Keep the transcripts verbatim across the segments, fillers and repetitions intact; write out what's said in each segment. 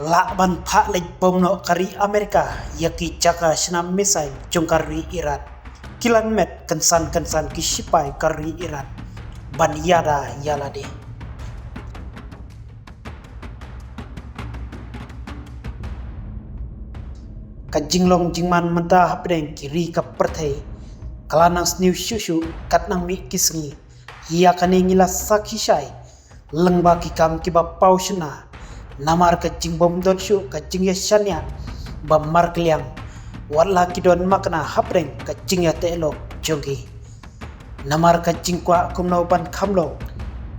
Lah ban phah leit bom noh ka ri Amerika ïa ki jaka shna missile jong ka ri Iran. Ki lan met kynsan kynsan ki shipai ka ri Iran ban ïada ïa lade. Ka jinglong jingman mynta hapdeng ki ri ka pyrthei ka la nang sniew shuh shuh kat nang mih ki sngi. Ïa kane ngi la sakhi shai lyngba ki kam kiba paw shynna. Namar ka jingbym don shuh ka jingïashaniah ba markylliang, wat la ki don makna hapdeng ka jingïateh lok jong ki. Namar ka jingkwah kumno ban kham long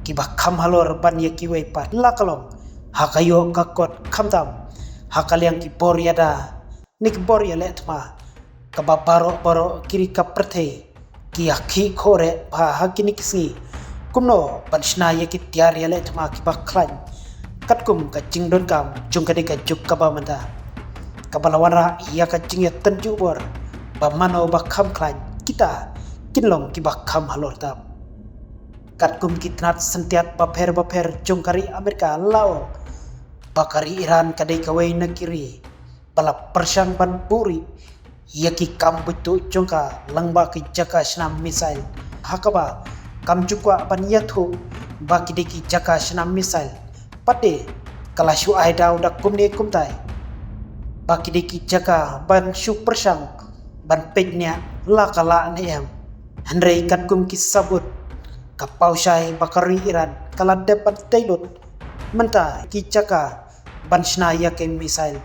kiba kham halor ban ïa kiwei pat, la ka long ha ka ïoh ka kot, khamtam ha ka liang ki bor ïada ne ki bor ïaleh thma, kaba baroh baroh ki ri ka pyrthei ki ïa khih khohreh bha ha kine ki sngi kumno ban shna ïa ki tiar ïaleh thma kiba khlaiñ katkum ka jingdonkam jong kane ka juk kaba mynta, kaba la wanrah ïa ka jingïatynjuh bor ba mano ba kham khlaiñ, kita kin long kiba kham halor tam. Katkum ki tnat syntiat bapher bapher jong ka ri Amerika la ong ba ka ri Iran ka dei kawei na ki ri ba la pyrshang ban buhrieh ïa ki kam buit tuh jong ka lyngba ki jaka shna missile, ha kaba kam ju kwah ban ïathuh ba ki dei ki jaka shna missile. Pat de ka la shu ai daw da kumne kumtai ba ki dei ki jaka ban shu pyrshang ban peit ne la ka lah ne em. Hynrei katkum ki sabut ka paw shai ba ka ri Iran ka la dep ban tei lut mynta ki jaka ban shna ïa ki missile,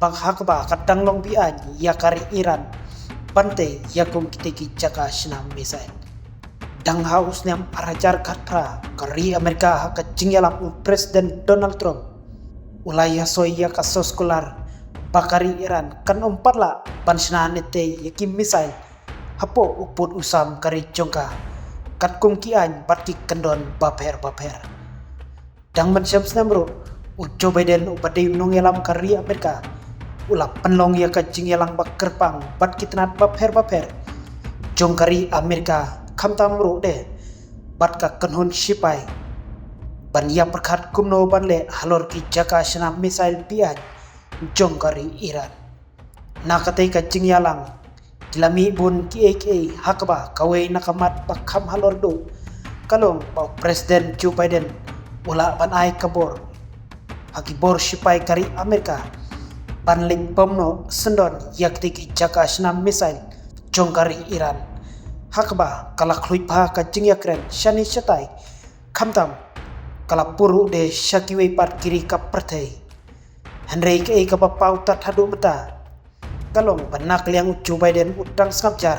ba ha kaba ka dang long be-aiñ ïa ka ri Iran ban tei ïa kum kite ki jaka shna missile. Dang ha u snem ar hajar khatphra, ka ri Amerika ha ka jingïalam u President Donald Trump u la ïasoi ïa ka soskular ba ka ri Iran kan ym pat lah ban shna ne tei ïa ki missile hapoh u pud u sam ka ri jong ka, katkum ki aiñ bad ki kyndon bapher bapher. Dang mynshem snem ruh, u Joe Biden uba dei u nongïalam ka ri Amerika u la pynlong ïa ka jingïalang ba kyrpang bad ki tnat bapher bapher jong ka ri Amerika, khamtam ruh de bad ka kynhun shipai, ban ïa pyrkhat kumno ban leh halor ki jaka shna missile be-aiñ jong ka ri Iran. Na katei ka jingïalang ki la mih bun kiei kiei, ha kaba kawei na ka mat ba kham halor duh ka long ba u President Joe Biden u lah ban ai ka bor ha ki bor shipai ka ri Amerika ban leit bom noh syndon ïa kite ki jaka shna missile jong ka ri Iran, ha kaba ka la khluit bha ka jingïakren shane shatai, khamtam ka la pur ruh de sha kiwei pat ki ri ka pyrthei. Hynrei kaei kaba paw tad haduh mynta ka long ba na ka liang u Joe Biden u dang sngap jar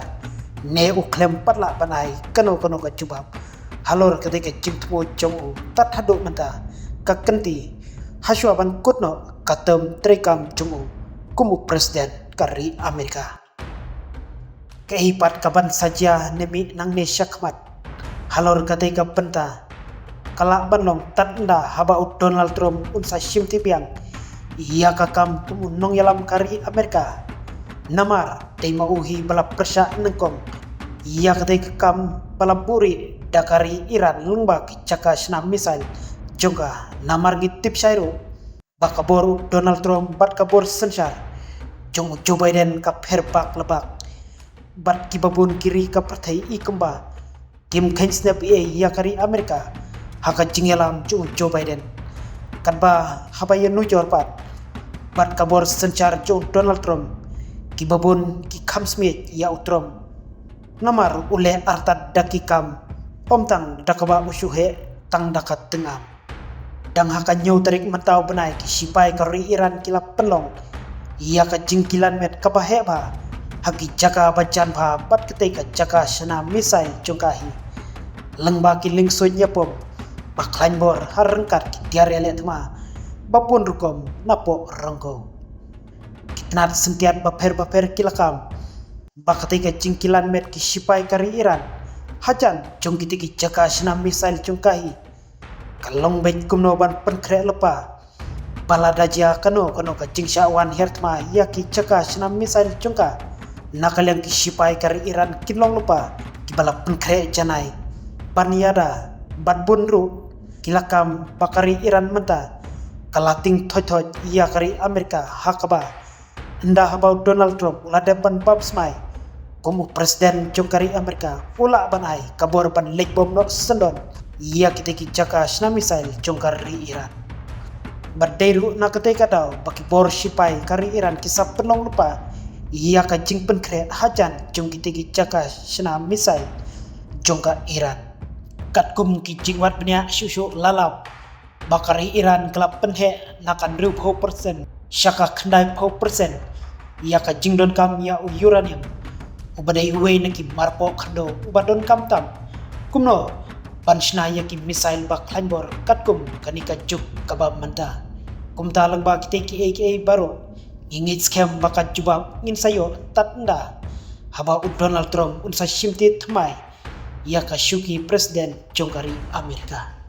ne u khlem pat lah ban ai kano kano ka jubab halor katei ka jingthmu jong u tad haduh mynta, ka kynti hashwa ban kut noh ka term treikam jong u kum u President ka ri Amerika. Kaei pat kaban sa jia ne mih nangne shakhmat halor katei ka bynta ka lah ban long tad ynda haba u Donald Trump un sa shimti biang ïa ka kam kum u nongïalam ka ri Amerika. Namar dei ma u hi ba la pyrshah nyngkong ïa katei ka kam ba la buhrieh da ka ri Iran lyngba ki jaka shna missile jong ka. Namar ngi tip shai ruh ba ka bor u Donald Trump bad ka bor synshar jong u Joe Biden ka pher bak la bak, bad kiba bun ki ri ka pyrthei i kumba kim kheiñ snep ei ïa ka ri Amerika ha ka jingïalam jong u Joe Biden. Katba haba ïa nujor pat bad ka bor synshar jong u Donald Trump, kiba bun ki kham smiej ïa u Trump namar u leh artat da ki kam, ym tang da kaba u shu heh, tang da ka tyngam. Dang ha ka hynñiew tarik mynta u bnai, ki shipai ka ri Iran ki la pynlong ïa ka jingkilan met kaba heh bha ha ki jaka ba jan bha bad katei ka jaka shna missile jong ka hi, lyngba ki liengsuiñ ïapom ba khlaiñ bor ha ryngkat ki tiar ïaleh thma ba bun rukom napoh Rongkong. Ki tnat syntiat bapher bapher ki la kam ba katei ka jingkilan met ki shipai ka ri Iran hajan jong kitei ki jaka shna missile jong ka hi ka long beit kumno ban pynkhreh lypa ba lada jia kano kano ka jingshah wan hiar thma ïa ki jaka shna missile jong ka, na ka liang ki shipai ka ri Iran kin long lypa kiba la pynkhreh janai ban ïada. Bad bun ruh ki la kam ba ka ri Iran mynta ka la tieng thoit thoit ïa ka ri Amerika ha kaba ynda haba u Donald Trump u la dep ban bam smai kum u president jong ka ri Amerika, u lah ban ai ka bor ban leit bom noh syndon ïa kitei ki jaka shna missile jong ka ri Iran. Bad dei ruh na katei ka daw ba ki bor shipai ka ri Iran ki sa pynlong lypa ïa ka jingpynkhreh hajan jong kitei ki jaka shna missile jong ka Iran. Katkum ki jingwad bniah shuh shuh la lap ba ka ri Iran ka la pynheh na ka hynriewphew percent sha ka khyndaiphew percent ïa ka jingdonkam ïa u uranium, uba dei uwei na ki marpoh khyndew uba donkam tam. Kumno ban shna ïa ki missile ba khlaiñ bor katkum kane ka juk kaba mynta? Kumta lyngba kitei kiei kiei baroh, ngi ngeit skhem ba ka jubab ngin sa ïoh tad ynda haba u Donald Trump un sa shim tied thymmai ïa ka shuki president jong ka ri Amerika.